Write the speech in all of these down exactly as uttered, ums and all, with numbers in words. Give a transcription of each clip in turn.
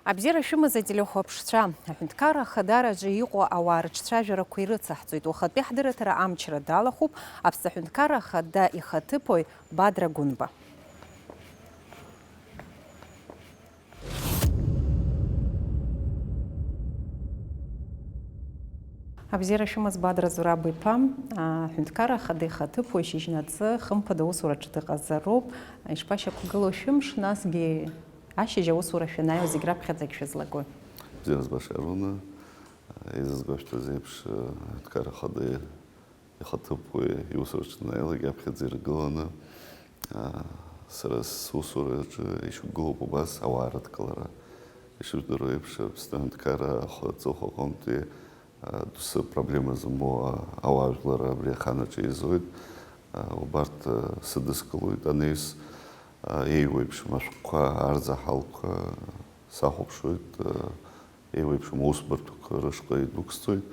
Абзиара шәымаз, ателехәаԥшцәа, аҳәынҭқарра ахадараҿы иҟоу ауаа рыҿцәажәарақәа ирыцаҳҵоит. Уахатәи ҳдырраҭара амчра далахәуп Аԥсны аҳәынҭқарра ахада ихаҭыԥуаҩ Бадра Гәынба. Абзиара шәымаз, Бадра Зураб иԥа, аҳәынҭқарра ахада ихаҭыԥуаҩ шьыжьнаҵы хымԥада аусураҿы дыҟазароуп. Ишԥашьақәгылоу шәымш, насгьы ашьыжь аусура шәанааиуа зегь раԥхьаӡагь шәызлагои? Бзиара збаша, Аруна. Изызгәашәҭаз еиԥш, аҳәынҭқарра ахада ихаҭыԥуаҩ иусураҿы данааилак, иаԥхьаӡа иргыланы, аа, сара сусураҿы ишьақәгылоуп убас ауаа рыдкылара. Ишыжәдыруа еиԥш, Аԥсны аҳәынҭқарра ахы-, аҵыхәа аҟынтәи, аа, доусы проблема змоу, аа, ауаажәлар абри ахан аҿы еизоит. Аа, убарҭ, аа, сыдыскылоит анаҩс, аа, еиуеиԥшым ашәҟәқәа, арзаҳалқәа сахәаԥшуеит, аа, еиуеиԥшым аусбарҭақәа рышҟа идәықәсҵоит.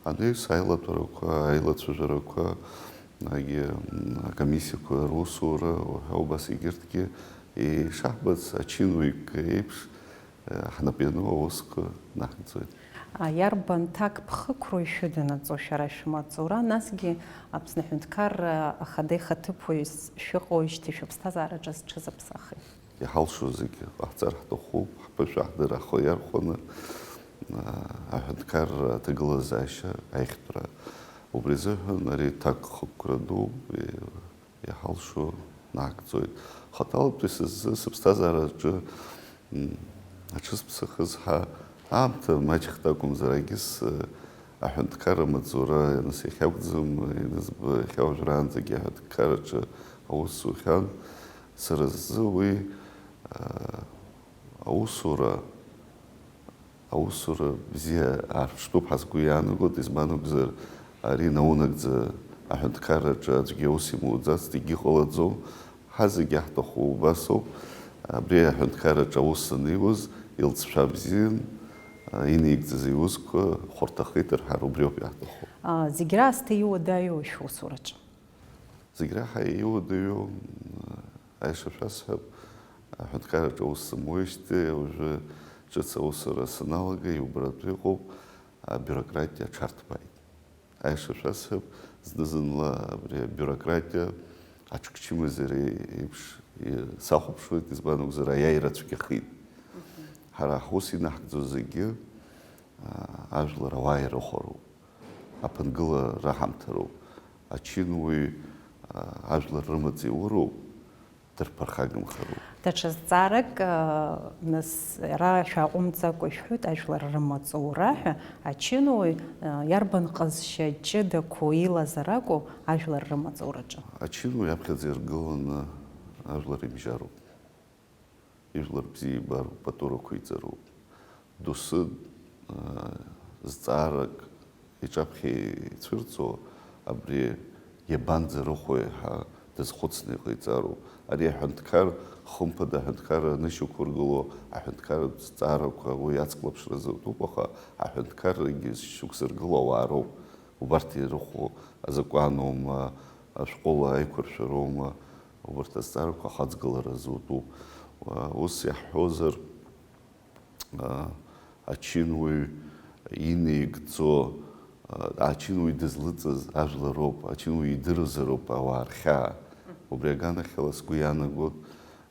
Анаҩс аилатәарақәа, аилацәажәарақәа, агьи, м, акомиссиақәа русура уҳәа убас егьырҭгьы ишаҳбац, ачинуаҩык еиԥш, э, ҳнап иану аусқәа наҳгӡоит. А, иарбан ҭакԥхықәроу ишәыднаҵо шәара шәымаҵура, насгьы Аԥсны аҳәынҭқарра ахада ихаҭыԥуаҩс шәыҟоуижьҭеи шәыԥсҭазаараҿы зҽызыԥсахи? Иҳалшо зегьы ҟаҳҵар ҳҭахуп, ҳԥышәа ҳдырра ахы иархәаны, аа, аҳәынҭқарра аҭагылазаашьа аиӷьтәра. Убри азыҳәан ари ҭакԥхықәра дууп, и-, иҳалшо нагӡоит. Хаҭалатәи сыззы сыԥсҭазаараҿы, м, аҽызԥсахыз ҳа-, аамҭа маҷхт акәымзар, егьыс, э, аҳәынҭқарра амаҵура, нас иахьакәӡам, ианызба, иахьа уажәраанӡагьы аҳәынҭқарраҿы аус зухьан. Сара сзы уи, аа, аусура, аусура бзиа аарԥштәуп ҳәа сгәы иаанагоит, избан акәзар, ари наунагӡа аҳәынҭқарраҿы аӡәгьы аус имуӡацт, егьыҟалаӡом. Ҳа зегьы иаҳҭаху убасоуп, абри аҳәынҭқарраҿы аус аниуз, илҵшәа бзиан, а, инеигӡаз иусқәа хәарҭахеит рҳәар, убриоуп иаҳҭаху. А, зегь раасҭа иуадаҩу шәусураҿы? Зегь раҳа иуадаҩу, м, аиаша шәасҳәап, аҳәынҭқарраҿы аус сымуеижьҭеи, уажәы ҿыц аусура саналага, иубаратәы иҟоуп, абиурократиа аҽарҭбааит. Аиаша шәасҳәап, зны-зынла абри абиурократиа аҽкчымазара еиԥш, и-, сахәаԥшуеит, избан акәзар, аиааира цәгьахеит. Мгм. Ҳара ҳус инаҳгӡо зегьы, а, ажәлар ауаа ирыхәароуп, аԥынгылара ҳамҭароуп, ачинуаҩ, а, ажәлар рымаҵ иуроуп, дырԥырхагамхароуп. Даҽа зҵаарак, а, нас, ара шәааҟәымҵӡакәа ишәҳәоит, ажәлар рымаҵура ҳәа, ачинуаҩ, а, иарбан ҟазшьа ҷыдақәоу илазар акәу ажәлар рымаҵураҿы? Ачинуаҩ аԥхьаӡа иргыланы ажәлар ибжьароуп. Ижәлар бзиа ибароуп, пату рықәиҵароуп. Доусы, аа, зҵаарак иҿаԥхьа ицәырҵуа, абри иабанӡарыхәои ҳәа дазхәыцны иҟаиҵароуп. Ари аҳәынҭқар, хымԥада аҳәынҭқарра анышьақәыргыло, аҳәынҭқарратә зҵаарақәа уи ацклаԥшразы утәуп, аха аҳәынҭқаррагьы зшьақәзыргыло ауаа роуп. Убарҭ ирыхәо азакәаноума, ашәҟәыла аиқәыршәароума, убарҭ азҵаарақәа ахаҵгыларазы утәуп. Ус иаҳҳәозар, а, ачинуаҩ инеигӡо, а, ачинуаҩ дызлыҵыз ажәлар роуп, ачинуаҩ идырзароуп ауаа рхьаа. Убри аганахьала сгәы иаанагоит,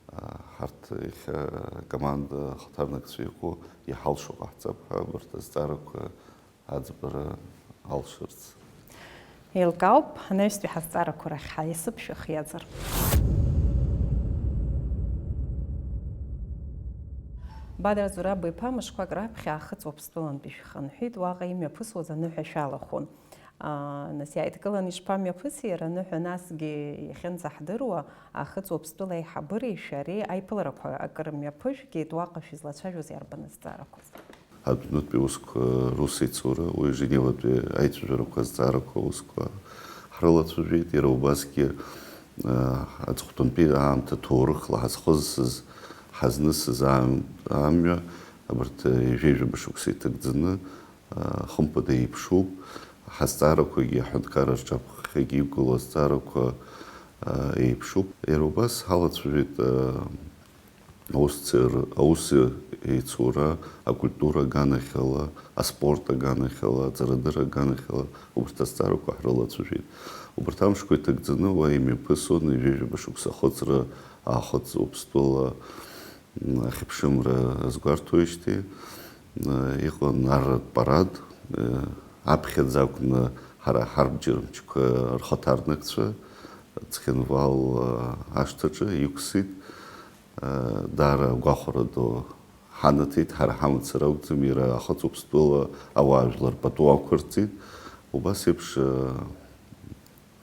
а, ҳарҭ иахьа акоманда ахаҭарнакцәа иҟоу иҳалшо ҟаҳҵап ҳәа абарҭ азҵаарақәа аӡбара алшарц. Еилкаауп, анаҩстәи ҳазҵаарақәа рахь ҳаиасып, шәыхиазар. Бадра Зураб иԥа мышқәак раԥхьа Аахыҵ Уаԥстәылантәи шәхынҳәит, уаҟа имҩаԥысуаз аныҳәа шәалахәын. Аа, нас иааидкыланы ишԥамҩаԥыси иара аныҳәа, насгьы иахьынӡаҳдыруа, Аахыҵ Уаԥстәыла аиҳабыреи шәареи аиԥыларақәа акыр мҩаԥыжәгеит, уаҟа шәызлацәажәоз иарбан азҵаарақәаз? Адәныҟатәи аусқәа русеицура, уи Женеватәи аицәажәарақәа азҵаарақәа аусқәа ҳрылацәажәеит, иара убасгьы, а, аҵыхәтәантәи аамҭа ҭоурыхла ҳазхысыз, ҳазнысыз аам-, амҩа, абарҭ ҩажәа-ҩажәа шықәса иҭагӡаны, а, хымԥада еиԥшуп, ҳазҵаарақәагьы, аҳәынҭқарра рҿаԥхьагьы иқәгылоу азҵаарақәа, а, еиԥшуп. Иара убас ҳалацәажәеит, а, аусцәа р-, аус еицура, акультура аганахьала, аспорт аганахьала, аҵарадырра аганахьала, убарҭ азҵаарақәа ҳрылацәажәеит. Убарҭ амшқәа иҭагӡаны уа имҩаԥысон ҩажәаба шықәса ахыҵра, Аахыҵ Уаԥстәыла, м, ахьыԥшымра азгәарҭоижьҭеи, м, иҟан арратә парад, э, аԥхьаӡа акәны ҳара ҳарбџьар мчқәа рхаҭарнакцәа Цхинвал, э, ашҭаҿы иқәсит. Э, даара агәахәара ду ҳанаҭеит, ҳара ҳамацара акәӡам, иара Аахыҵ Уаԥстәыла ауаажәлар пату ақәырҵеит. Убас еиԥш, э,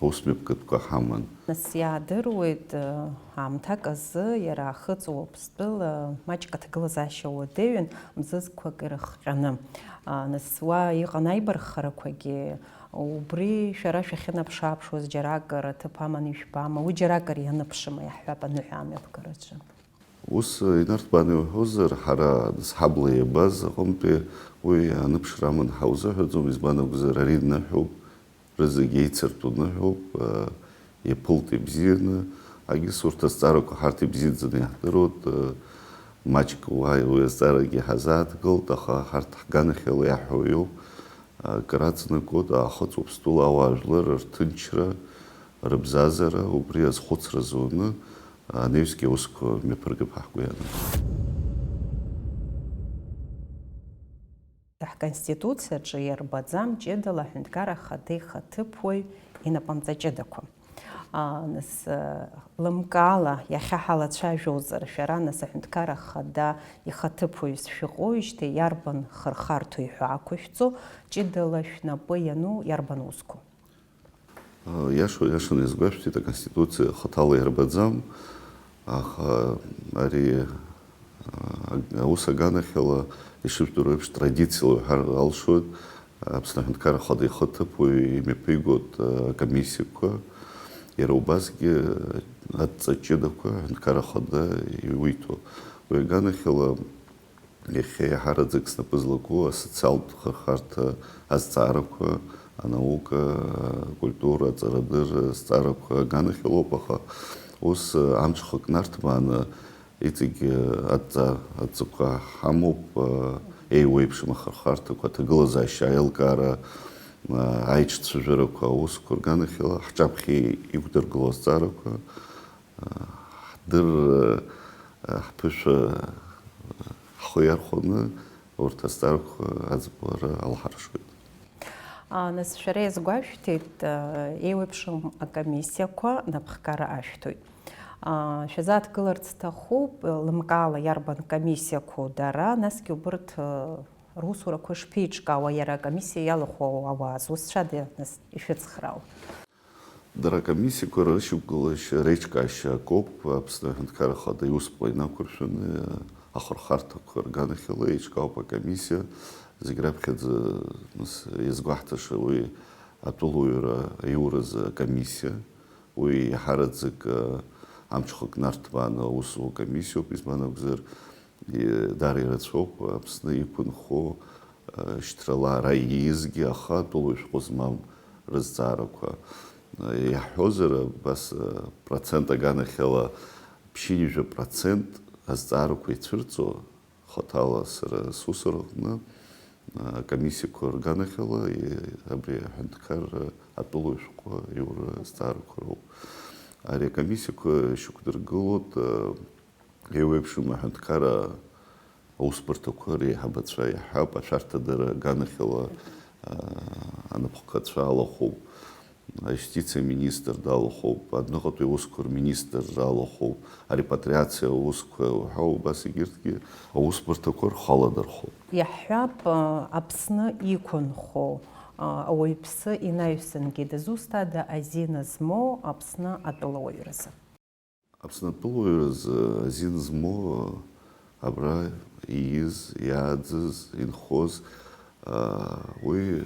Аус мҩаԥгатәқәа ҳаман. Нас иаадыруеит, аамҭак азы иара Аахыҵ Уаԥстәыла маҷк аҭагылазаашьа уадаҩын, мзызқәак ирыхҟьаны. Нас уа иҟан аибарххарақәагьы, убри шәара шәахьынаԥш-ааԥшуаз џьаракыр аҭыԥ аманы ижәбама, уи џьаракыр ианыԥшыма, иаҳҳәап, аныҳәа амҩаԥгараҿы? Ус инарҭбааны иуҳәозар, ҳара нас ҳабла иабаз аҟынтәи уи аныԥшра аман ҳаузыҳәаӡом, избан акәзар, ари дныҳәоуп, рызегь еицыртәу ныҳәоуп, иаԥылт ибзианы, агьыс урҭ азҵаарақәа ҳарҭ ибзиаӡаны иаҳдыруеит, маҷк уа уи азҵаарагьы ҳазааҭгылт, аха ҳарҭ ҳганахьала иаҳҳәо иоуп. Акыр аҵанакуеит, Аахыҵ Уаԥстәыла ауаажәлар рҭынчра, рыбзазара, убри азхәыцра зуны, анаҩсгьы аусқәа мҩаԥыргап ҳәа ҳгәы иаанагоит. Ҳконституциаҿы иарбаӡам ҷыдала аҳәынҭқарра ахада ихаҭыԥуаҩ инапынҵа ҷыдақәа. Нас, лымкаала, иахьа ҳалацәажәозар, шәара, нас, аҳәынҭқарра ахада ихаҭыԥуаҩс шәыҟоуижьҭеи иарбан хырхарҭоу иҳәо ақәышәҵо, ҷыдала шәнапы иану иарбан усқәоу? Иашоу иашаны иазгәашәҭеит, аконституциа хаҭала иарбаӡам, аха ари аус аганахьала, ишыжәдыруа еиԥш, традициала уҳәар алшоит, Аԥсны Аҳәынҭқарра Ахада ихаҭыԥуаҩ имҩаԥигоит акомиссиақәа, иара убасгьы адҵа ҷыдақәа Аҳәынҭқарра Ахада иуиҭо. Уи аганахьала иахьа иаҳараӡак снапы злаку асоциалтә хырхарҭа азҵаарақәа, анаука, акультура, аҵарадырра азҵаарақәа аганахьалоуп, аха ус амҽхак нарҭбааны Иҵегь адҵа, адҵақәа ҳамоуп, еиуеиԥшым ахырхарҭақәа, аҭагылазаашьа аилкаара, аиҿцәажәарақәа, аусқәа рганахьала ҳҿаԥхьа иқәдыргыло азҵаарақәа, ҳдырра, ҳԥышәа ҳхы иархәаны урҭ азҵаарақәа аӡбара алҳаршоит. Нас шәара иазгәашәҭеит, еиуеиԥшым акомиссиақәа напхгара ашәҭоит. Шәазааҭгыларц сҭахуп, лымкаала иарбан комиссиақәоу дара, насгьы убырҭ русурақәа шԥеиҿкаауа, иара акомиссиа иалахәу ауаа зусҭцәада, нас, ишәыцхраауа? Дара акомиссиақәа рышьақәгылашьа, реиҿкаашьа акоуп, Аԥсны Аҳәынҭқарра Ахада иусԥҟа инақәыршәаны, ахырхарҭақәа рганахьала еиҿкаауп акомиссиа, зегь раԥхьаӡа, нас, иазгәаҳҭаша уи атәылауаҩра аиуразы акомиссиа, уи иаҳараӡак, амҽхак нарҭбааны аус зуа комиссиоуп, избан акәзар, и-, даара ирацәоуп Аԥсны иқәынхо, шьҭрала ара ииазгьы, аха атәылауаҩ шәҟәы змам рызҵаарақәа. Иаҳҳәозар, абас, процент аганахьала ԥшьынҩажәа процент азҵаарақәа ицәырҵуа, хаҭала сара сусураҟны, акомиссиақәа рганахьала, и-, абри аҳәынҭқарра атәылауаҩ шәҟәы иура азҵаарақәа роуп. Ари акомиссиақәа шьақәдыргылоит, еиуеиԥшым аҳәынҭқарра аусбарҭақәа реиҳабацәа, иаҳҳәап, ашәарҭадара аганахьала, анапхгацәа алахәуп. Аиустициа аминистр далахәуп, адәныҟатәи аусқәа рминистр ралахәуп, арепатриациа аусқәа уҳәа, убас егьырҭгьы аусбарҭақәа рхала дырхәоуп. Иаҳҳәап, Аԥсны иқәынхо ауаҩԥсы инаҩсангьы дызусҭада азин змоу Аԥсны атәылауаҩразы? Аԥсны атәылауаҩразы азин змоу, абра ииз, иааӡаз, инхоз, уи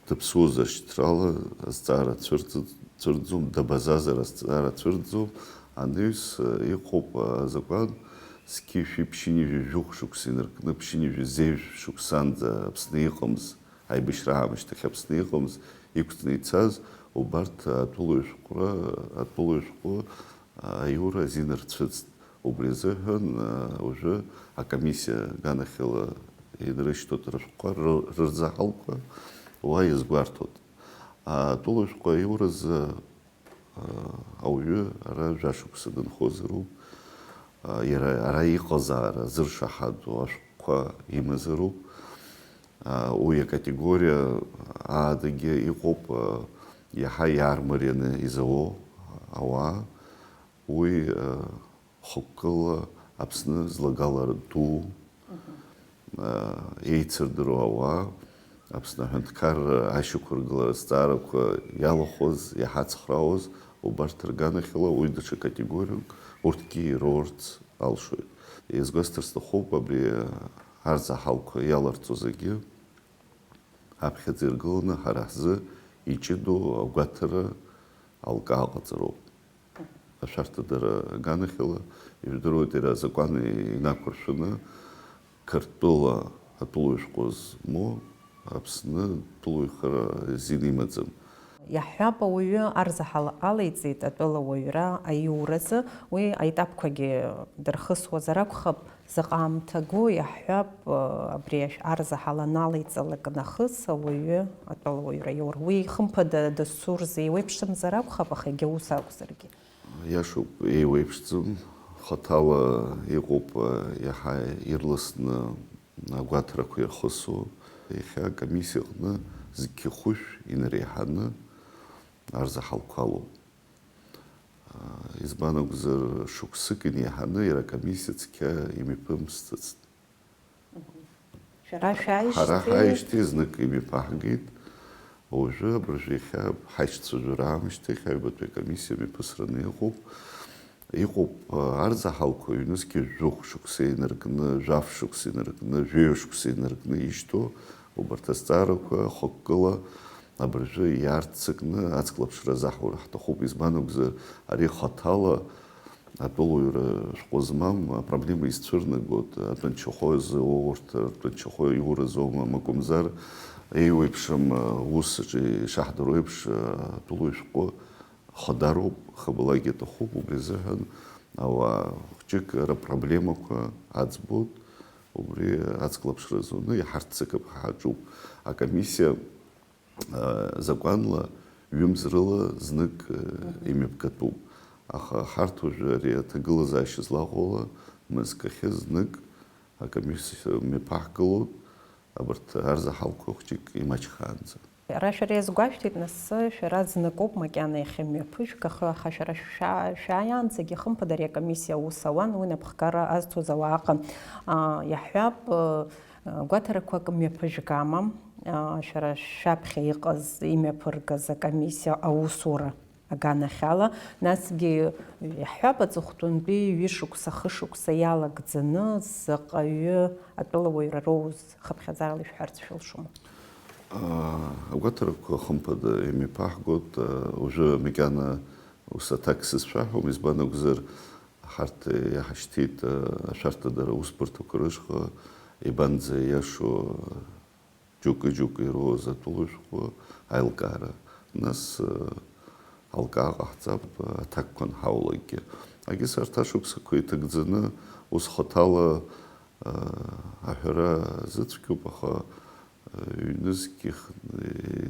дыԥсуазар шьҭрала азҵаара цәырҵ-, цәырҵӡом, дабазазар азҵаара цәырҵӡом, анаҩс, иҟоуп азакәан, зқьи жәшәи ԥшьынҩажәи жәохә шықәса инаркны, ԥшьынҩажәи зеижә шықәсанӡа Аԥсны иҟамыз, аибашьра аамышьҭахь Аԥсны иҟамыз, иқәҵны ицаз, убарҭ атәылауаҩ шәҟәра, атәылауаҩ шәҟәы аиура азин рцәыӡт. Убри азыҳәан, уажәы акомиссиа аганахьала инарышьҭоит рышәҟәқәа, ры-, рырзаҳалқәа уа иазгәарҭоит. Атәылаҩшәҟәы аиуразы, ауаҩы ара жәашықәса дынхозароуп, иара ара иҟазаара зыршаҳаҭу ашәҟәқәа имазароуп. Уи акатегориа аадагьы иҟоуп, иаҳа иаармарианы изауоу ауаа. Уи, хықәкыла Аԥсны злагалара ду, еицырдыруа ауаа, Аԥсны аҳәынҭқарра ашьақәыргылара азҵаарақәа иалахәыз, иаҳацхраауаз, убарҭ рганахьала уи даҽа категориак, урҭгьы ироурц алшоит. Иазгәасҭар сҭахуп, абри арзаҳалқәа иаларҵо зегьы аԥхьаӡа иргыланы ҳара ҳзы иҷыдоу агәаҭара алкаа ҟаҵароуп. Ашәарҭадара аганахьала, ижәдыруеит, иара азакәан инақәыршәаны, Қырҭтәыла атәылаҩ шәҟәы змоу Аԥсны тәылаҩхара азин имаӡам. Иаҳҳәап, ауаҩы арзаҳал алеиҵеит атәылауаҩра аиуразы, уи аетапқәагьы дырхысуазар акәхап, заҟа аамҭа гу, иаҳҳәап, абри ашә-, арзаҳал аналеиҵалак нахыс ауаҩы атәылауаҩра иоур. Уи, хымԥада, дасу рзы еиуеиԥшымзар акәхап, аха егьа ус акәзаргьы. Иашоуп, еиуеиԥшӡам. Хаҭала иҟоуп, иаҳа ирласны агәаҭарақәа ирхысу. Иахьа акомиссиа аҟны зқьы хәышә инареиҳаны арзаҳалқәа алоуп. Избан акәзар, шықәсык инеиҳаны иара акомиссиа цқьа имҩаԥымсӡацт. Шәара шәааижьҭеи? Ҳара ҳааижьҭеи знык имҩаԥаҳгеит. Уажәы абыржәы иахьа ҳаишьцәажәара аамышьҭахь аҩбатәи акомиссиа мҩаԥысраны иҟоуп. Иҟоуп, а, арзаҳалқәа ҩнызқьи жәохә шықәса инаркны, жәаф шықәса инаркны, жәаҩа шықәса инаркны ишьҭоу убарҭ азҵаарақәа хықәкыла абыржәы иаарццакны ацклаԥшра азаҳура ҳҭахуп. Избан акәзар, ари хаҭала атәылаҩра шәҟәы змам апроблема изцәырнагоит, атәанчахәы азы, урҭ ртәанчахәы иуразоума, макәымзар, еиуеиԥшым, ус аҿы ишаҳдыруа еиԥш, атәылаҩ шәҟәы хыдароуп, хыбалак иаҭахуп, убри азыҳәан ауаа хәҷык рпроблемақәа аӡбоит, убри ацклаԥшра зуны иҳарццакып ҳәа ҳаҿуп. Акомиссиа закәанла ҩымз рыла знык, э, имҩаԥгатәуп. Аха ҳарҭ уажәы ари аҭагылазаашьа злаҟоула мызкахьы знык акомиссиа мҩаԥаҳгалоит, абарҭ арзаҳалқәа хәҷык имаҷхаанӡа. Ара шәара иазгәашәҭеит, нас, шәара зныкоуп макьана иахьымҩаԥыжәгаха, аха шәара шәа-, шәааиаанӡагьы, хымԥада, ари акомиссиа аус ауан, уи напхгара азҭоз ауаа ыҟан. Аа, иаҳҳәап, э, гәаҭарақәак мҩаԥыжәгама, аа, шәара шәаԥхьа иҟаз, имҩаԥыргаз акомиссиа аусура аганахьала, насгьы иаҳҳәап, аҵыхәтәантәи ҩышықәса, хышықәса иалагӡаны заҟаҩы атәылауаҩра роуз хыԥхьаӡарала ишәҳәарц шәылшома? Аа, агәаҭарақәа, хымԥада, имҩаԥаҳгоит, аа, уажәы макьана ус аҭак сызшәаҳәом, избан акәзар, ҳарҭ иаҳашьҭит, аа, ашәарҭадара аусбарҭақәа рышҟа, ибанӡа иашоу, џьоукы-џьоукы ироуз атәылаҩ шәҟәы аилкаара, нас, алкаа ҟаҳҵап, аҭакқәа анҳаулакгьы. Егьыс арҭ ашықәсқәа иҭагӡаны, ус хаҭала, аҳәара зыцәгьоуп, аха, ҩнызқь их-,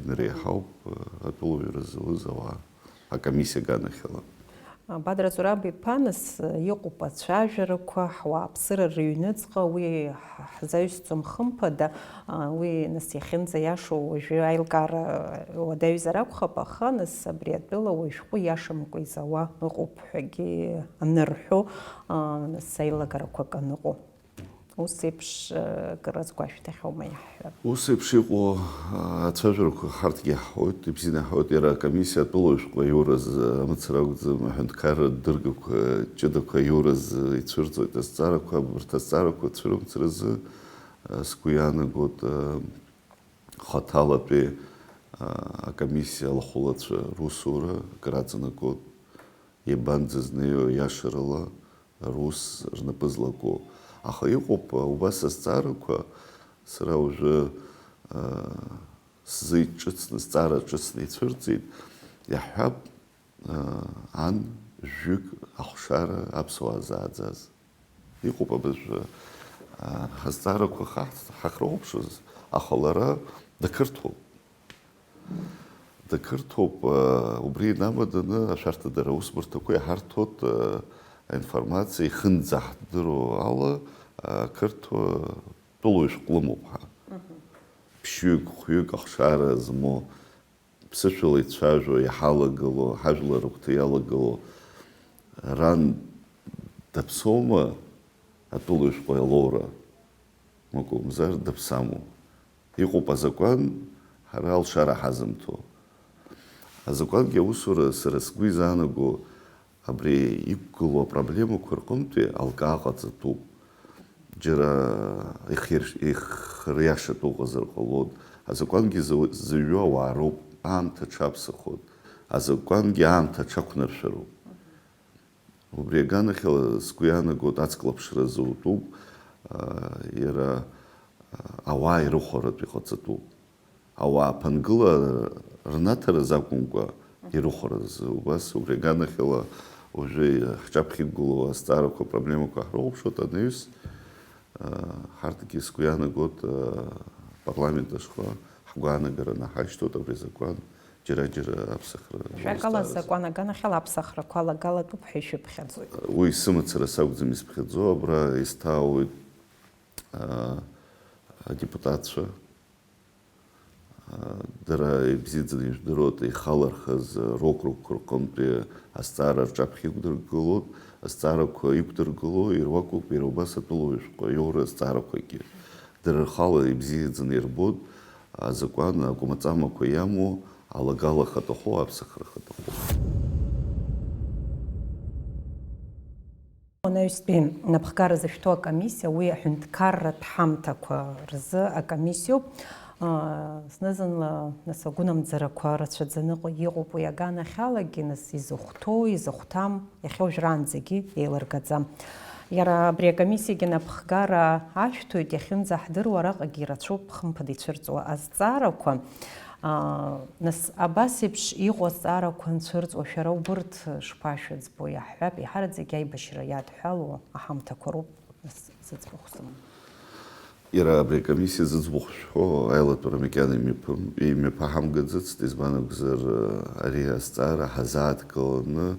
инареиҳауп, атәылаҩра зауз ауаа. Акомиссиа аганахьала. Бадра Зураб-иԥа, нас, иҟоуп ацәажәарақәа, ҳуааԥсыра рыҩныҵҟа, уи ҳ-, ҳзаҩсӡом хымԥада, уи, нас, иахьынӡаиашоу уажәы аилкаара уадаҩзар акәхап, аха, нас, абри атәылауаҩ шәҟәы иашамкәа изауа ыҟоуп ҳәагьы анырҳәо, нас, аилагарақәак аныҟоу. Ус еиԥш, э, акыр азгәашәҭахьоума иаҳҳәап? Ус еиԥш иҟоу, а, ацәажәарақәа ҳарҭгьы иаҳауеит, ибзианы иаҳауеит, иара акомиссиа атәылаҩ шәҟәы аиуразы, амацара акәӡам, аҳәынҭқарра дыргақәа, ҷыдақәа аиуразы ицәырҵуеит азҵаарақәа, абарҭ азҵаарақәа цәырымҵразы, а, сгәы иаанагоит, а, хаҭалатәи, а, акомиссиа алахәылацәа русура акыр аҵанакуеит. Иабанӡазнеиуа иашарала рус рнапы злаку. Аха иҟоуп убас азҵаарақәа, сара уажәы, аа, сзы иҿыцны, сҵара ҿыцны ицәырҵит, иаҳҳәап, аа, ан жәҩык ахәшара аԥсуаа зааӡаз. Иҟоуп абыржәы, а, ҳазҵаарақәа хаҳ-, ҳахрыхәаԥшыз, аха лара дақырҭуоуп. Дақырҭуоуп, а, убри инамаданы ашәарҭадара аусбарҭақәа иҳарҭоит, а, аинформациа ихынӡаҳдыруа ала, а, ақырҭуа тәылоушәҟә лымоуп ҳәа. Мгм. Ԥшьҩык, хәҩык ахшара змоу, ԥсышәала ицәажәо, иҳалагылоу, ҳажәлар рыгәҭа иалагылоу, ран даԥсоума атәылаҩшәҟәы иалоура, макәымзар даԥсаму? Иҟоуп азакәан, ҳара алшара ҳазымҭо. Азакәангьы аусура сара сгәы изаанаго, абри иқәгылоу апроблемақәа рҟынтәи алкаа ҟаҵатәуп. Џьара ихирш-, ихыриашатәу ыҟазар ҟалоит. Азакәангьы зы-, зыҩуа ауаа роуп, аамҭа аҽаԥсахоит. Азакәангьы аамҭа аҽақәнаршәароуп. Убри аганахьала сгәы иаанагоит, ацклаԥшра зутәуп, а, иара, а, ауаа ирыхәаратә иҟаҵатәуп. Ауаа ԥынгыла рнаҭаразы акәымкәа, ирыхәаразы. Убас убри аганахьала уажәы ҳҿаԥхьа иқәгылоу азҵаарақәа, апроблемақәа ҳрыхәаԥшуеит анаҩс, а, ҳарҭгьы сгәы иаанагоит, а, апарламент ашҟа ҳгәаанагараны ҳашьҭоит абри азакәан џьара-џьара аԥсахра Жәакала, иазҵаараз. Азакәан аганахьала аԥсахрақәа алагалатәуп ҳәа ишәыԥхьаӡоит. Уи сымацара сакәӡам исԥхьаӡо, абра исҭаауеит, а, адепутатцәа, Дара ибзиаӡаны ижәдыруеит, ихалархаз рокругқәа рҟынтәи азҵаара рҿаԥхьа иқәдыргылоит, азҵаарақәа иқәдыргыло ируакуп иара убас атәылаҩшәҟәы иоура азҵаарақәагьы. Дара рхала ибзиаӡаны ирбоит азакәан акәмаҵамақәа иамоу алагала хатәахәы, аԥсахра хатәахәы. Анаҩстәи напхгара зышәҭоу акомиссиа, уи аҳәынҭқарратә ҳамҭақәа рзы акомиссиоуп. Аа, зны-зынла, нас, агәынамӡарақәа рацәаӡаны ыҟоу-, иҟоуп уи аганахьалагьы, нас, изыхәҭоу, изыхәҭам, иахьа уажәраанӡагьы еилыргаӡам. Иара абри акомиссиагьы напхгара ашәҭоит, иахьынӡаҳдыруа араҟагьы ирацәоуп, хымԥада, ицәырҵуа азҵаарақәа. Аа, нас, абас еиԥш иҟоу азҵаарақәа анцәырҵуа, шәара убырҭ шԥашәыӡбо? Иаҳҳәап, еиҳараӡак аибашьра иадҳәалоу аҳамҭақәа роуп, нас, зыӡбахә сымоу. Иара абри акомиссиа зыӡбахә шәҳәо аилатәара макьана имҩаԥым-, имҩаԥаҳамгаӡацт, избан акәзар, ари азҵаара ҳазааҭгыланы,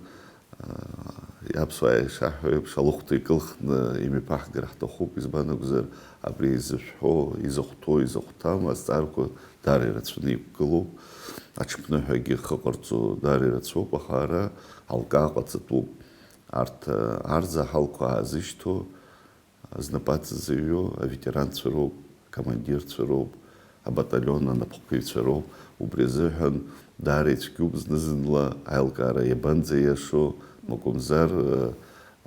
аа, аԥсуаа ишаҳҳәо еиԥш, алыхәҭа икылхны имҩаԥаҳгар ҳҭахуп, избан акәзар, абри изышәҳәо, изыхәҭоу, изыхәҭам азҵаарақәа даара ирацәаны иқәгылоуп. Аҽыԥныҳәагьы хыҟарҵо даара ирацәоуп, аха ара алкаа ҟаҵатәуп. Арҭ, арзаҳалқәа аазышьҭоу, знапаҵа зыҩуа аветеранцәа роуп, акомандирцәа роуп, абаталион анапхгаҩцәа роуп. Убри азыҳәан даара ицәгьоуп зны-зынла аилкаара иабанӡаиашоу, макәымзар,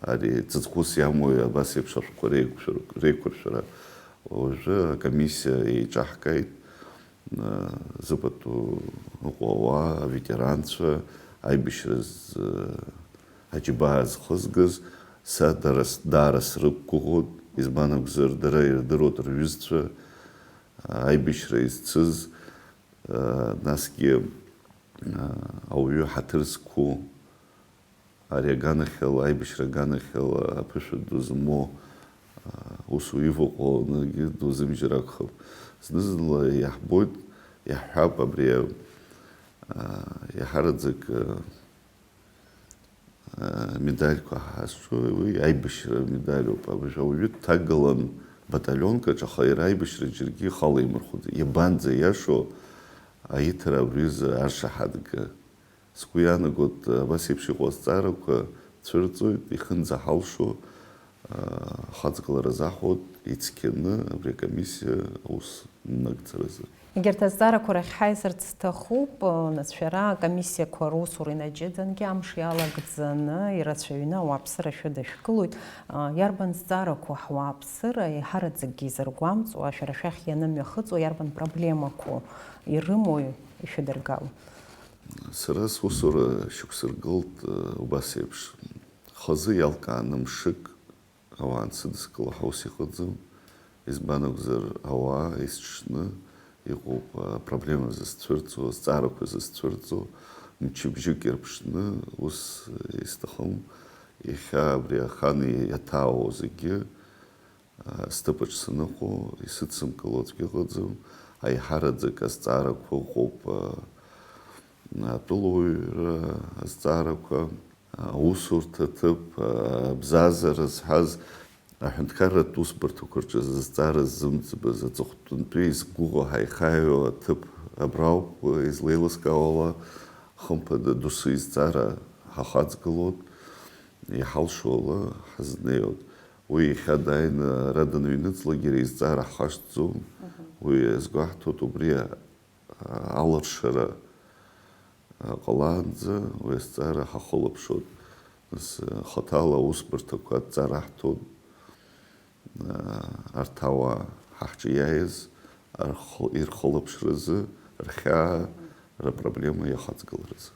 ари ҵыҵхәыс иамои абас еиԥш ашәҟәқәа реиқәшәар-, реиқәыршәара. Уажәы акомиссиа еиҿаҳкааит, зыпату ыҟоу ауаа, аветеранцәа, аибашьра зы-, аџьабаа зхызгаз, са дара с-, даара срықәгәыӷуеит, избан акәзар, дара ирдыруеит рҩызцәа, аибашьра изцыз, насгьы, ауаҩы ҳаҭыр зқәу, ари аганахьала, аибашьра аганахьала аԥышәа ду змоу, усу иваҟәылоугьы дузымжьыр акәхап. Зны-зынла иаҳбоит, иаҳҳәап, абри, иаҳараӡак, медальқәа ҳазҿу, уи аибашьра медальоуп. Абыржә ауаҩы дҭагалан баталионкаҿ, аха иара аибашьра џьаргьы ихала имырхәаӡеит. Иабанӡа иашоу аиҭара абри азы аршаҳаҭга? Сгәы иаанагоит, абас еиԥш иҟоу азҵаарақәа цәырҵуеит, ихынӡаҳалшо, аа, ахаҵгылара заҳуеит, ицқьаны абри акомиссиа аус нагӡаразы. Егьырҭ азҵаарақәа рахь ҳаизарц сҭахуп, нас шәара акомиссиақәа русура инаҷыдангьы амш иалагӡаны ирацәаҩны ауааԥсыра шәыдышәкылоит. Иарбан зҵаарақәоу ҳауааԥсыра еиҳараӡакгьы изыргәамҵуа, шәара шәахь ианымҩахыҵуа, иарбан проблемақәоу ирымоу ишәыдыргало? Сара сусура шьақәсыргылт, э, убас еиԥш. Хазы иалкааны мшык ауаа ансыдыскыло ҳаус иҟаӡам. Избан акәзар, ауаа есҽны иҟоуп, э, апроблема зызцәырҵуа, азҵаарақәа зызцәырҵуа, Мчыбжьык ирԥшны, ус исҭахым, иахьа абри ахан иаҭаауа зегьы, а, сҭыԥаҿ саныҟоу, исыцымкыло аӡәгьы ыҟаӡам, аиҳараӡак азҵаарақәа ыҟоуп, а, атәылауаҩра азҵаарақәа, аусурҭа аҭыԥ, а, абзазара зҳәаз, аҳәынҭқарратә усбарҭақәа рҿы зызҵаара ззымӡбаз аҵыхәтәантәи изгәыӷуа ҳаихаҩо аҭыԥ абрауп, излеилыскаауала, хымԥада, доусы изҵаара ҳахаҵгылоит, иҳалшо ала ҳазнеиуеит. Уи иахьа дааины ара даныҩныҵлак, иара изҵаара ҳхашҭӡом, уи иазгәаҳҭоит, убри алыршара ҟалаанӡа уи азҵаара ҳахылаԥшуеит. Нас, хаҭала аусбарҭақәа адҵа раҳҭон, арҭ ауаа ҳаҳҿы иааиз рхы-, ирхылаԥшразы, рхьаа, рыпроблема иахаҵгыларазы.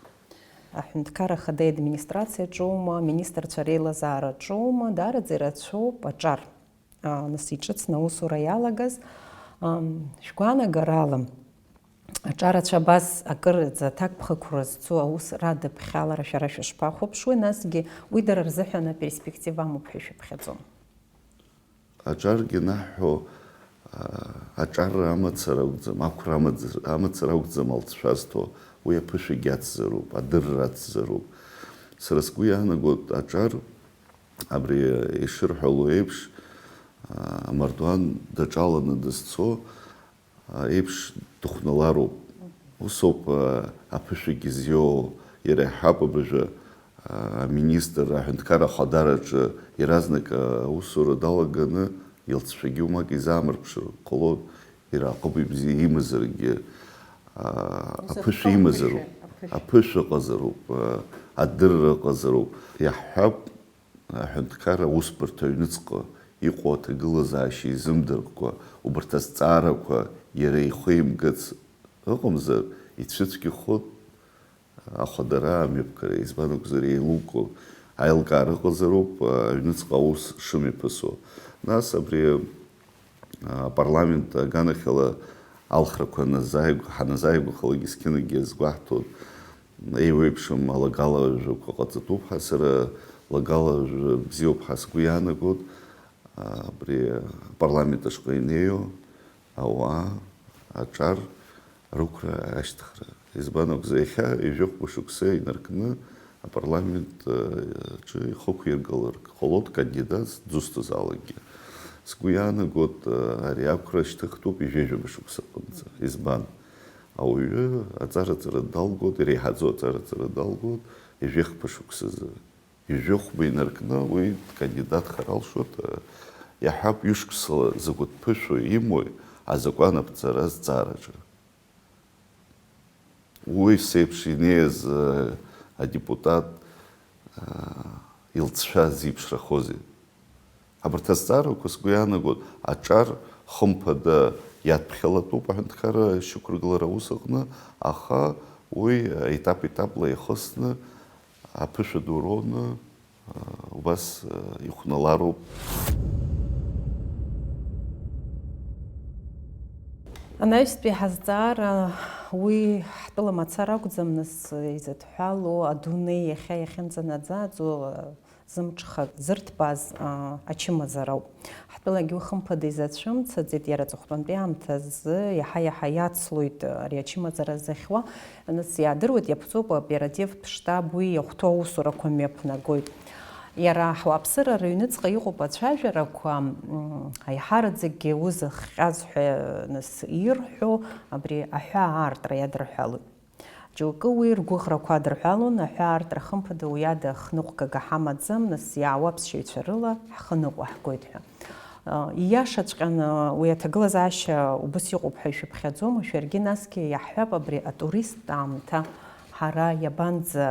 Аҳәынҭқар Ахадеи администрациаҿоума, аминистрцәа реилазаараҿоума, даараӡа ирацәоуп аҿар, а, нас иҿыцны аусура иалагаз. Ам, шәгәаанагарала, аҿарацәа абас акыраӡа аҭакԥхықәра зцу аус радыԥхьалара шәара шәышԥахәаԥшуеи, насгьы уи дара рзыҳәан аперспектива амоуп ҳәа шәыԥхьаӡом? Аҿаргьы анаҳҳәо, а, аҿарра амацара акәӡам, ақәра амаӡ-, амацара акәӡам алҵшәа зҭо, уи аԥышәагьы ацзароуп, адырра ацзароуп. Сара сгәы иаанагоит, аҿар, абри ишырҳәало еиԥш, а, амардуан даҿаланы дызцо, а, еиԥш дыхәналароуп. Усоуп, а, аԥышәагьы зиоу, иара иаҳҳәап абыржәы, а, аминистр аҳәынҭқар ахадараҿы иаразнак аусура далаганы, илҵшәагьы уамак изаамырԥшыр ҟалоит, иара аҟыбаҩ бзиа имазаргьы, а, Ус аԥышәа ахы имазароуп, аԥышәа. Аԥышәа ыҟазароуп, а, адырра ыҟазароуп. Иаҳҳәап, аҳәынҭқарра аусбарҭа аҩныҵҟа иҟоу аҭагылазаашьа изымдыркәа, убарҭ азҵаарақәа иара ихы имгац ыҟамзар, ицәыцәгьахоит ахадара, амҩаԥгара, избан акәзар, еилукаауп, аилкаара ыҟазароуп, аҩныҵҟа аус шымҩаԥысуа. Нас абри апарламент аганахьала алхрақәа аназааигә-, ҳаназааигәахалак, есқьынагьы иазгәаҳҭон, еиуеиԥшым алагала жәақәа ҟаҵатәуп ҳәа, сара лагала жәа бзиоуп ҳәа сгәы иаанагоит, абри апарламент ашҟа инеиуа ауаа аҿар рықәра ашьҭыхра. Избан акәзар, иахьа ҩажәихәба шықәса инаркны апарламент, э, аҿы ихықәиргылар ҟалоит кандидатс дызусҭазаалакгьы. Сгәы иаанагоит, э, ари ақәра шьҭыхтәуп ҩажәижәаба шықәса аҟынӡа. Избан? Ауаҩы аҵараҵара далгоит, иреиҳаӡоу аҵараҵара далгоит ҩажәихәба шықәсазы. Ҩажәихәба инаркны уи дкандидатхар алшоит, э, иаҳҳәап, ҩышықәсала закәытә ԥышәоу имоуи азакәан аԥҵара азҵаараҿы. Уи сеиԥш инеиз, э, адепутат, э, илҵшәа зиԥшрахозеи? Абарҭ азҵаарақәа, сгәы иаанагоит, аҿар хымԥада иадԥхьалатәуп аҳәынҭқарра ашьақәыргылара аус аҟны, аха уи етап-етапла иахысны, аԥышәа ду роуны, убас ихәналароуп. Анаҩстәи ҳазҵаара уи ҳтәыла мацара акәӡам, нас, изыдҳәалоу адунеи иахьа иахьынӡанаӡааӡо, зымҽхак зырҭбааз, а, ачымазара ауп. Ҳтәылагьы уи хымԥада изацәымцаӡеит, иара аҵыхәтәантәи аамҭазы иаҳа-иаҳа иацлоит ари ачымазара зыхьуа. Нас иаадыруеит, иаԥҵоуп аоперативтә штаб, уи иахәҭоу аусурақәа мҩаԥнагоит. Иара ҳуааԥсыра рыҩныҵҟа иҟоуп ацәажәарақәа, м, аиҳараӡакгьы аус зыхҟьаз ҳәа, нас, ирҳәо абри аҳәаа аартра иадырҳәалоит. Џьоукы уи ргәыӷрақәа адырҳәалон, аҳәаа аартра хымԥада уи ада хныҟәгага ҳамаӡам, нас иаауа аԥсшьаҩцәа рыла ҳхы ныҟәаҳгоит ҳәа. Ииашаҵәҟьаны уи аҭагылазаашьа убыс иҟоуп ҳәа ишәыԥхьаӡома? Шәаргьы насгьы иаҳҳәап, абри атуристтә аамҭа ҳара иабанӡа,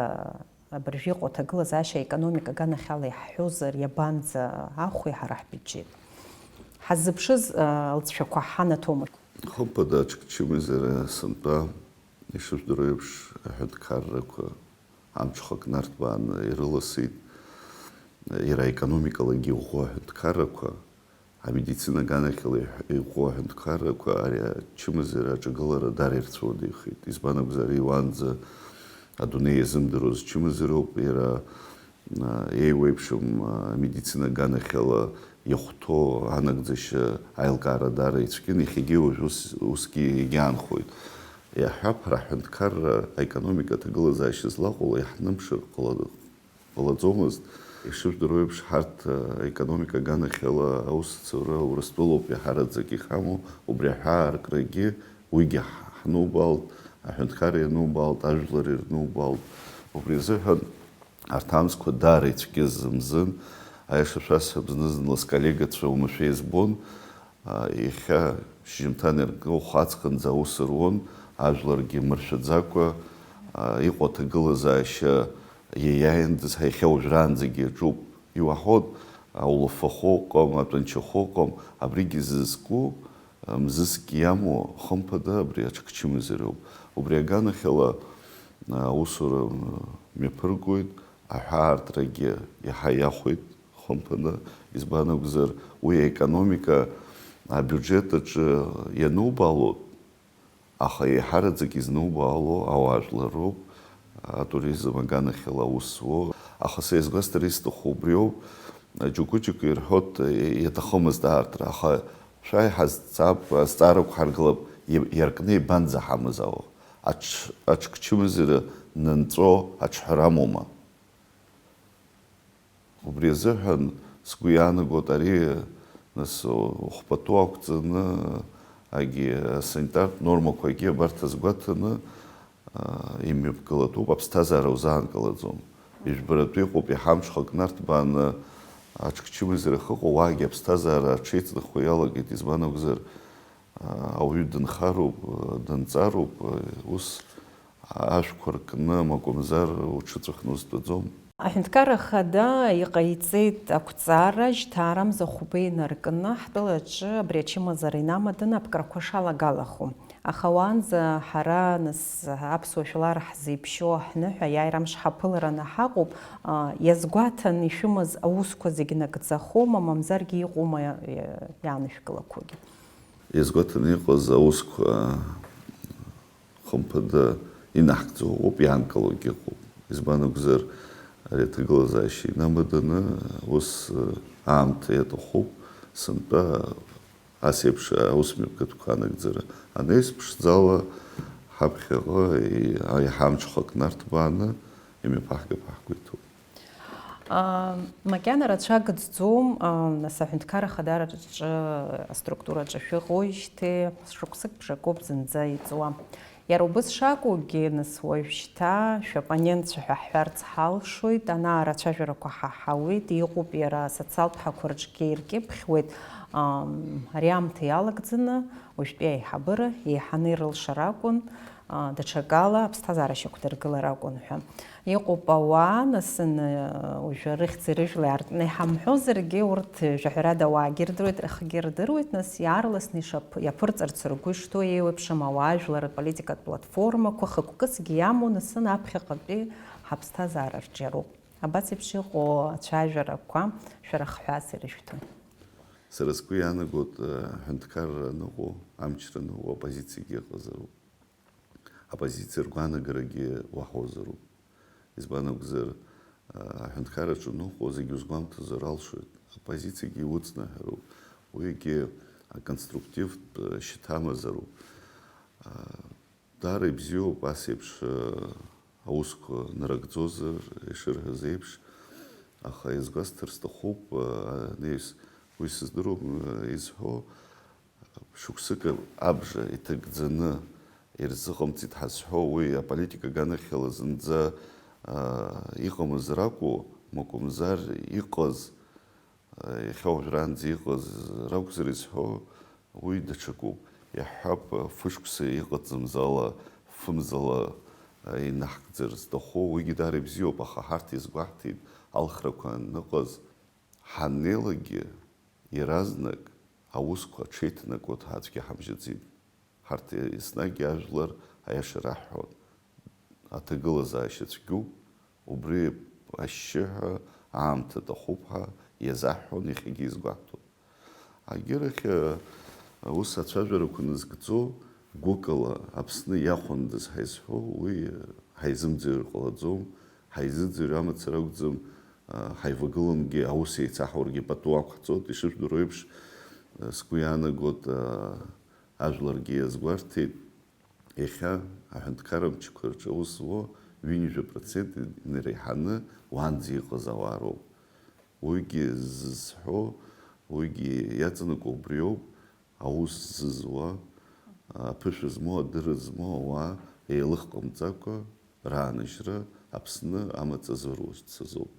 абыржәы иҟоу аҭагылазаашьа аекономика аганахьала иаҳҳәозар, иабанӡа ахәеи ҳара ҳбиуџьеҭ? Ҳаззыԥшыз, а, алҵшәақәа ҳанаҭома? Хымԥада, аҽкы чымазара сынтәа, ишыжәдыруа еиԥш, аҳәынҭқаррақәа амҽхак нарҭбааны ирыласит, иара аекономикалагьы иӷәӷәоу аҳәынҭқаррақәа, амедицина аганахьала иҳ-, иӷәӷәоу аҳәынҭқаррақәа ари ачымазара аҿагылара дара ирцәыуадаҩхеит. Избан акәзар, ари уаанӡа Адунеи иазымдыруаз чымазароуп, иара, а, еиуеиԥшым, а, медицина аганахьала иахәҭоу анагӡашьа аилкаара даара ицәгьан, иахьагьы уажә ус, усгьы иагьаанхоит. Иаҳҳәап, ҳара ҳҳәынҭқарра аекономика аҭагылазаашьа злаҟоу иаҳнымԥшыр ҟала-, ҟалаӡомызт. Ишыжәдыруа еиԥш, ҳарҭ, а, аекономика аганахьала аусуцәа Урыстәылоуп иаҳараӡак иҳамоу, убри аҳәаа аркрагьы уигьы ҳ-, ҳнубаалт, аҳәынҭқарра ианубаалт, ажәлар ирнубаалт. Убри азыҳәан арҭ амзқәа даара ицәгьаз мзын, аиаша шәасҳәап, зны-зынла сколлегацәа уамашәа избон, а, иахьа шьыжьымҭан иаркны ухы аҵхынӡа аус руан, ажәларгьы мыршәаӡакәа, а, иҟоу аҭагылазаашьа иаиааиндаз, ҳа иахьа уажәраанӡагьы иаҿуп. Иуаҳауан, аулафахәы ыҟам, атәанчахәы ыҟам, абригьы зызку, а, мзызкгьы иамоу, хымԥада, абри аҽкчымазароуп. Убри аганахьала, а, аусура, а, мҩаԥыргоит, аҳәаа артрагьы иаҳа иахәеит, хымԥада, избан акәзар, уи аекономика, абиуџьет аҿы ианубаалоит, аха еиҳараӡак изнубаало ауаажәлар роуп, атуризм аганахьала аус зуо. Аха са иазгәасҭар исҭаху убриоуп, џьоукы-џьоукы ирҳәоит, иаҭахымызт аартра, аха шәааи ҳазҵаап, азҵаарақәа ҳаргылап, иаркны ибанӡаҳамыз ауа. Аҽ-, аҽкчымазара нанҵәо аҽҳәара амоума? Убри азыҳәан сгәы иаанагоит ари, нас, ухәбатәы ақәҵаны, агьи асанитартә нормақәагьы абарҭ азгәаҭаны, а, имҩаԥгалатәуп, аԥсҭазаара узаанкылаӡом. Ижәбаратәы иҟоуп, иҳамҽхак нарҭбааны аҽкчымазара ахьыҟоу, уаагьы аԥсҭазаара аҽеиҵнахуа иалагеит, избан акәзар, а, ауаҩы дынхароуп, а, дынҵароуп, а, ус ашәқәа ркны, макәымзар уҽыҵәахны узтәаӡом. Аҳәынҭқарра Ахада иҟаиҵеит ақәҵара, жьҭаарамза хәба инаркны, ҳтәылаҿы абри ачымазара инамаданы аԥкрақәа шалагалахо. Аха уаанӡа ҳара, нас, аԥсуа жәлар ҳзеиԥшьоу аҳныҳәа, аиааира амш ҳаԥылараны ҳаҟоуп, а, иазгәаҭан ишәымаз аусқәа зегь нагӡахома, мамзаргьы иҟоума, а, иаанышәкылақәогьы? Иазгәаҭаны иҟаз аусқәа хымԥада инаҳгӡо ыҟоуп, иаанкылогьы ыҟоуп. Избан акәзар, ари аҭагылазаашьа инамаданы ус, э, аамҭа иаҭахуп, сынтәа ас еиԥш аус мҩаԥгатәқәа анагӡара. Анаҩс ԥшӡала ҳаԥхьаҟа и-, иҳамҽхак нарҭбааны имҩаԥаҳгап ҳәа ҳгәы иҭоуп. Аа, макьана рацәа гӡӡом, аа, нас аҳәынҭқарра ахадараҿы аструктураҿы шәыҟоуижьҭеи шықәсык бжакоуп зынӡа иҵуа. Иара убыс шакәугьы, нас уажәшьҭа шәапонентцәа ҳәа ҳҳәарц ҳалшоит, анаарацәажәарақәа ҳаҳауеит, иҟоуп иара асоциалтә ҳақәа рҿгьы иркьыԥхьуеит, аа, ари аамҭа иалагӡаны уажәтәи аиҳабыра еиҳаны ирылшар акәын, аа, даҽакала аԥсҭазаара шьақәдыргылар акәын ҳәа. Иҟоуп ауаа, нас, н-, уажәы рыхьӡи рыжәлеи аартны иҳамҳәозаргьы, урҭ, жәаҳәарада, ауаагьы ирдыруеит, рхгьы рдыруеит, нас, иаарласны ишаԥ-, иаԥырҵарц ргәы ишҭоу еиуеиԥшым ауаажәлар рполитикатә платформақәа хықәкысгьы иамоу, нас, н-, аԥхьаҟатәи ҳаԥсҭазаара рҿиароуп. Абас еиԥш иҟоу ацәажәарақәа шәара хҳәаас ирышәҭои? Сара сгәы иаанагоит, аҳәынҭқарра аныҟоу, амчра аныҟоу, оппозициагьы ыҟазароуп. Аппозициа ргәаанагарагьы уаҳозароуп. Избан акәзар, а, аҳәынҭқарраҿы уныҟәо зегьы узгәамҭозар алшоит. Аппозициагьы иуцнаҳәароуп. Уигьы аконструктивтә, а, шьаҭа амазароуп. А, даара ибзиоуп ас еиԥш, а, аусқәа нарыгӡозар, ишырҳәаз еиԥш, аха иазгәасҭар сҭахуп, а, анаҩс уи сыздыруам, а, изҳәо, шықәсык абжа иҭагӡаны ирзыҟамҵеит ҳазҳәо, уи аполитика аганахьала зынӡа, аа, иҟамыз ракәу, макәымзар иҟаз, аа, иахьа уажәраанӡа иҟаз ракәзар изҳәо, уи даҽакуп. Иаҳҳәап, фышықәса иҟаӡамзала, фымзала, аа, инаҳгӡар зҭаху, уигьы даара ибзиоуп, аха ҳарҭ иазгәаҳҭеит алхрақәа анныҟаз, ҳаннеилакгьы, иаразнак аусқәа аҽеиҭанакуа ҳаӡәгьы ҳамжьаӡеит. Ҳарҭ еснагь ажәлар аиаша раҳҳәон. Аҭагылазаашьа цәгьоуп, убри ашьшьыҳәа аамҭа аҭахуп ҳәа иазаҳҳәон, иахьагьы изгәаҳҭон. Агьырахь, ус ацәажәарақәа назгӡо, гәыкала Аԥсны иахәандаз ҳәа изҳәо, уи Ҳаизымӡырҩыр ҟалаӡом, ҳаизыӡырҩ амацара акәӡам, а, ҳаивагылангьы аус еицаҳауаргьы пату ақәҳҵоит, ишыжәдыруа еиԥш, а, сгәы иаанагоит, а, ажәларгьы иазгәарҭеит, иахьа аҳәынҭқарра мчқәа рҿы аус зуа ҩынҩажәа процент инареиҳаны уаанӡа иҟаз ауаа роуп. Уигьы зызҳәо, уигьы иаҵанакуа убриоуп, аус зызуа, аԥышәа змоу, адырра змоу ауаа еилыхҟамҵакәа рааныжьра Аԥсны амаҵ азыруз азоуп.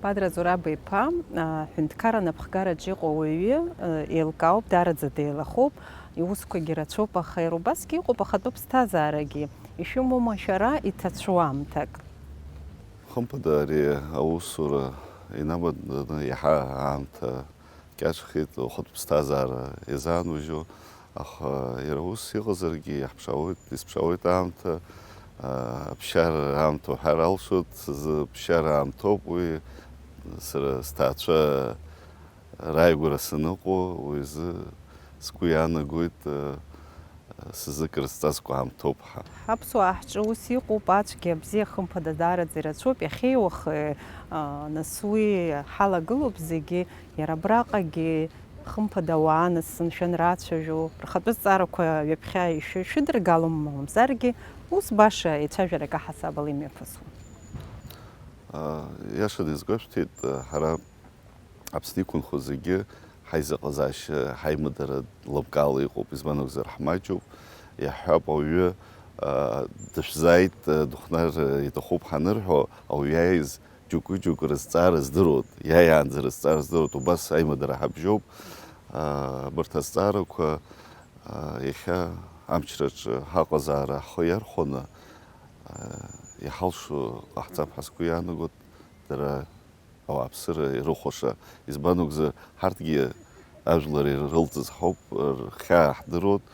Бадра Зураб-иԥа, аҳәынҭқарра анапхгараҿы иҟоу ауаҩы, еилкаауп, даараӡа деилахоуп, иусқәагьы рацәоуп, аха иара убасгьы иҟоуп ахатәы ԥсҭазаарагьы. Ишәымоума шәара иҭацәу аамҭак? Хымԥада, ари аусура инамаданы иаҳа аамҭа кьаҿхеит, ухатә ԥсҭазаара иазаанужьуа, аха иара ус иҟазаргьы иаҳԥшаауеит, исԥшаауеит аамҭа, а, аԥсшьара аамҭа уҳәар алшоит, сзы ԥсшьара аамҭоуп уи, сара сҭаацәа рааигәара саныҟоу, уи азы сгәы иаанагоит, а, сзы кыр зҵазкуа аамҭоуп ҳәа. Аԥсуаа ҳҿы ус иҟоуп, ацәгьа абзиа хымԥада даараӡа ирацәоуп, иахьеи уахеи, а, нас уи ҳалагылоуп зегьы, иара абраҟагьы хымԥада ауаа, нас, мшәан, рацәажәо, рхатәы зҵаарақәа ҩаԥхьа ишәы-, шәыдыргалом, мамзаргьы ус баша еицәажәарак аҳасабала имҩаԥысуа. А, иашаны иазгәашәҭеит, а, ҳара Аԥсны иқәынхо зегьы ҳаизыҟазаашьа, ҳаимадара лымкаала иҟоуп, избан акәзар, ҳмаҷуп. Иаҳҳәап, ауаҩы, а, дышәзааит, а, дыхәнар, а, иҭахуп ҳанырҳәо, ауаҩы иааиз џьоукы-џьоукы рызҵаара здыруеит, иааиаанӡа рызҵаара здыруеит, убас аимадара ҳабжьоуп. А, абарҭ азҵаарақәа, а, иахьа амчраҿы ҳаҟазаара ҳхы иархәаны, а, иҳалшо ҟаҳҵап ҳәа сгәы иаанагоит, дара ауааԥсыра ирыхәаша. Избан акәзар, ҳарҭгьы ажәлар ирылҵыз ҳауп, рхьаа ҳдыруеит,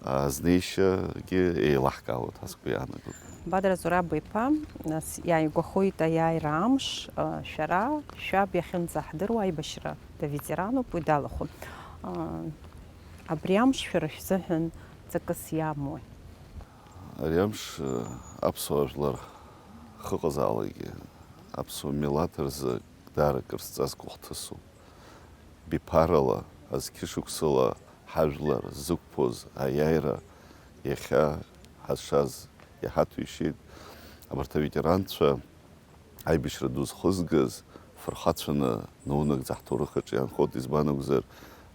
азнеишьагьы еилаҳкаауеит ҳәа сгәы иаанагоит. Бадра Зураб-иԥа, нас иааигәахоит аиааира амш, а, шәара, шәаб иахьынӡаҳдыруа аибашьра даветерануп, уи далахәын. А, абри амш шәара шәзыҳәан ҵакыс иамои? Ари амш, э, аԥсуа жәлар хыҟазаалакгьы, аԥсуа милаҭ рзы даара кыр зҵазкуа хҭысуп. Биԥарала, азқьышықәсала ҳажәлар зықәԥоз аиааира иахьа ҳазшаз иҳаҭәеишьеит. Абарҭ аветеранцәа аибашьра ду зхызгаз фырхацәаны наунагӡа ҳҭоурых аҿы иаанхоит, избан акәзар,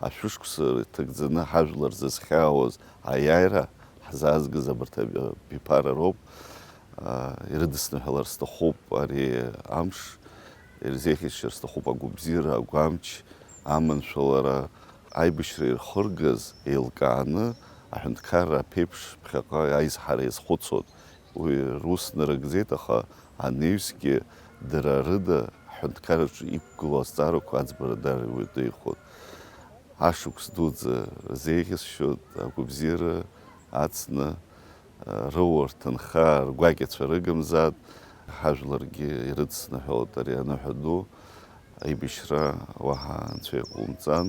ашәышықәса рҭагӡаны ҳажәлар зызхьаауаз аиааира ҳзаазгаз абарҭ аб-, абиԥара роуп. Аа, ирыдысныҳәалар сҭахуп ари амш, ирзеиӷьасшьар сҭахуп агәабзиара, агәамч, аманшәалара, аибашьра ирхыргаз еилкааны аҳәынҭқарра аԥеиԥш ԥхьаҟа аизҳара иазхәыцуан. Уи рус нарыгӡеит, аха анаҩсгьы дара рыда ҳҳәынҭқарраҿы иқәгылоу азҵаарақәа аӡбара даара иуадаҩхон. Ашықәс дуӡӡа рзеиӷьасшьоит, агәабзиара ацны, рыуа, рҭынха, ргәакьацәа рыгымзааит, ҳажәларгьы ирыдсныҳәалоит ари аныҳәа ду, аибашьра уаҳа анцәа иҟаумҵан.